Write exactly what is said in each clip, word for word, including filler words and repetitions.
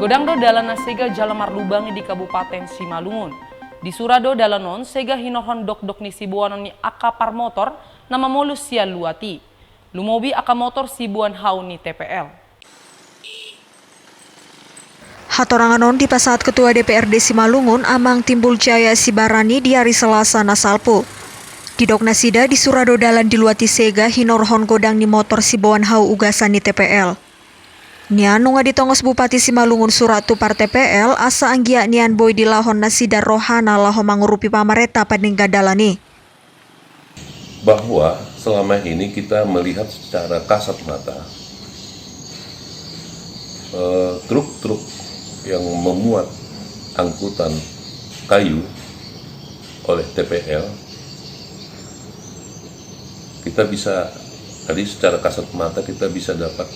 Godang do dalan na sega jala marlubangi di Kabupaten Simalungun. Disura do dalan on sega hinorhon dokdok ni siboanon ni angka parmotor na mamolus sian luat i. Lumobi angka motor siboan hau ni T P L. Hatorangan on dipasahat Ketua D P R D Simalungun Amang Timbuljaya Sibarani di ari Selasa na salpu. Didok nasida disura do dalan di luat i sega hinorhon godang ni motor siboan hau ugasan ni T P L. Nian nunga ditongos Bupati Simalungun surat tu par T P L asa anggiat nian boi dilahon nasida rohana laho mangurupi pamarenta pandenggan dalan i. Bahwa selama ini kita melihat secara kasat mata, eh, truk-truk yang memuat angkutan kayu oleh T P L, kita bisa, tadi secara kasat mata kita bisa dapat,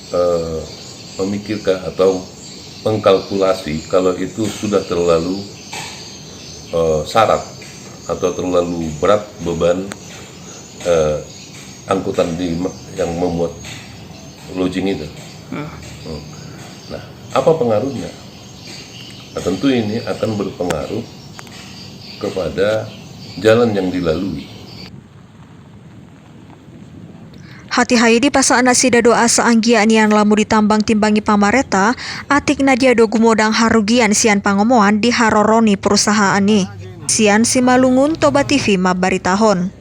eh, memikirkan atau mengkalkulasi kalau itu sudah terlalu, eh, syarat atau terlalu berat beban, eh, angkutan di, yang memuat lojing itu. Hmm. Hmm. Nah, apa pengaruhnya? Nah, tentu ini akan berpengaruh kepada jalan yang dilalui. Hatiha i dipasahat nasida do asa anggiat nian lamu ditambang-timbangi pamarenta, atik na dia do gumodang harugian sian pangomoan di haroro ni perusahaan i. Sian Simalungun, Toba T V mambaritahon.